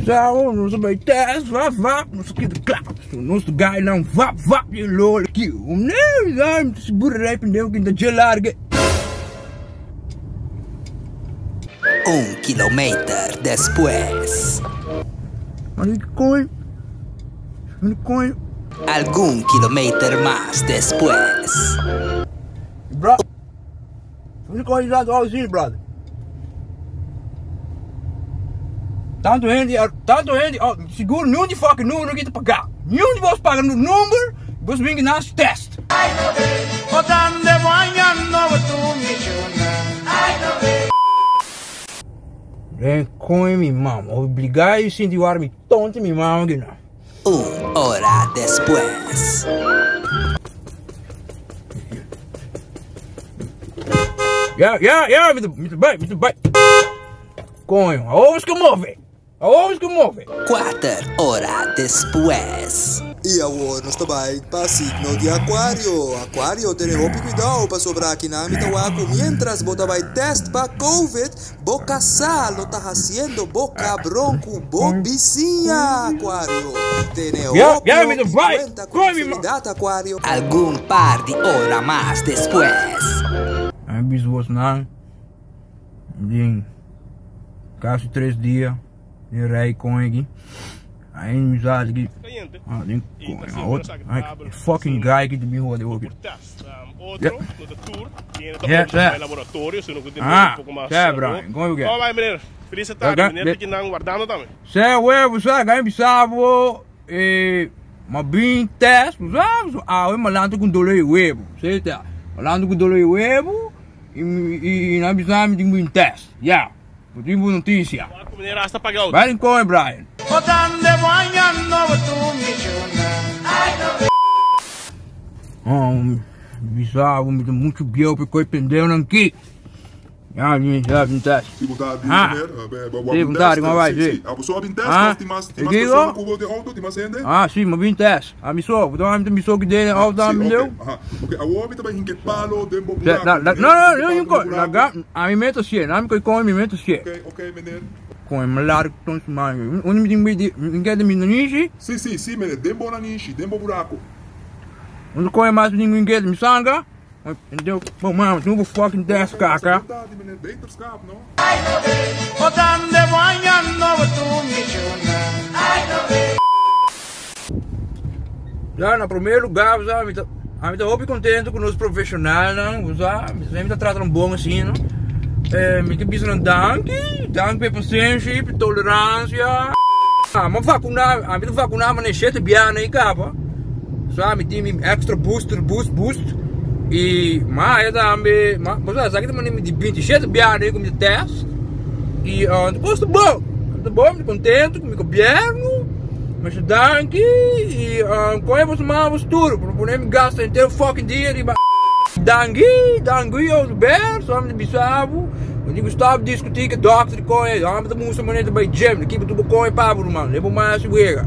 Zo, nos a bai test, vap, vap, nos a keda kla. So, nos ta gai nan vap, vap, di lol aki. Nee, ja, mi ta seguro rei pendejo ki ta dje larga. Un kilometer despues. Mano di koin, mano di koin. Algun kilometer mas despues. Bro, mano di koin sa to si, brother. Tanto hende, tanto hende, oh, seguro niun di fucking numero ki ta paga. Niun di bos paga number, bos wingi nas test. Den koin mi mama, obliga i sinti war mi tonto mi mama gina. Un ora despues. Ja, ja, ja, mi ta, mi ta bai, mi ta bai. Coño, awor nos ke move. Awor nos ke move. Kuater ora despues. I awor nos ta bai pa signo di Akuario. Akuario, tene hopi kuidou pasobra akinan mi ta wak ku miéntras bo ta bai tèst pa covid, Bo kasá lo ta hasiendo bo kabron ku bo bisiña, Akuario. Tene hopi hopi kuenta ku infelidat, Akuario. Algun par di ora mas despues. A mi bisa bosnan den kasi tres dia den rei kon aki. Ai mi sa aki ah den kon ai fucking guy ki ta bin hode hopi. Otro, no ta tur, tiene ta optie pa laboratorio, sino ku tin un poko mas. Sê, Brian, como que? Como vai, meneer? Feliz tarde, meneer ta kinan wardando tambe. Sê, we, bo sa, gan bisa bo, eh, ma bin test, bo sa, so awe ma lanta ku dolo di webo, sê ta, ma lanta ku dolo di webo, i, i, i nan bisa mi tin bin test, ya, bo tin bo notisia. Wak ku meneer hasta paga auto. Bai rincon, Brian. Bisa bo mi ta muchu bieu pa e koe pendeunan aki. Ya mi ya bin test. Si bo ta bin Ah. meneer, bo Si, a bin bo ta test. di bai, Si, si. si. A bo so a bin test Ah. of tin mas tin E mas kico? persona ku bo den auto, tin mas hende? Ah, si, mi a bin test. A mi so, bo ta wak mi ta mi so ki den e auto Si, mi ok. deu. Aha. Ok, awor mi ta bai hinka e palo den bo La, buraku, la, la, meneer. no, no, Hinka e no, palo den bo hinko, buraku. laga, a mi meta sie, na mi koi kome mi meta sie. Ok, ok, meneer. Kome mi largu ton su man. Unda mi tin bai di, mi keda mi nanishi. Si, si, si, meneer, den bo nanishi, den bo buraku. Unda kome mas mi tin keda mi sanga. Entendeu? Bom, mano, tu fucking test, kaka. Beterschap, no? Ja, na primeiro lugar, sabe, mi ta, mi ta hopi contento ku nos profesionalnan, bo sa, mi ta trata nan bon asina. Eh, mi ta bisa nan danki, danki pa e pasenshi, pa e tolerancia. Ah, mi a vacuna, mi ta vacuna manera shete biaha i kaba. Sa, mi tin mi extra booster, boost, boost. I ma haya tambe, ma, bo sa, esaki ta manera mi di 27 biaha ku mi ta test. I uh, kos ta bon, ta bon, mi ta contento ku mi gobierno. Masha danki i uh, kon e boso mama boso tur, por pone mi gasta henter fucking dia riba Danki, danki Oduber, so mi ta bisa bo, mi tin ku stop diskuti ku dokter kon e, ora mi ta mustra manera ta bai gym, kiba tur bo kon e pa bo ruman, leba bo mas wega.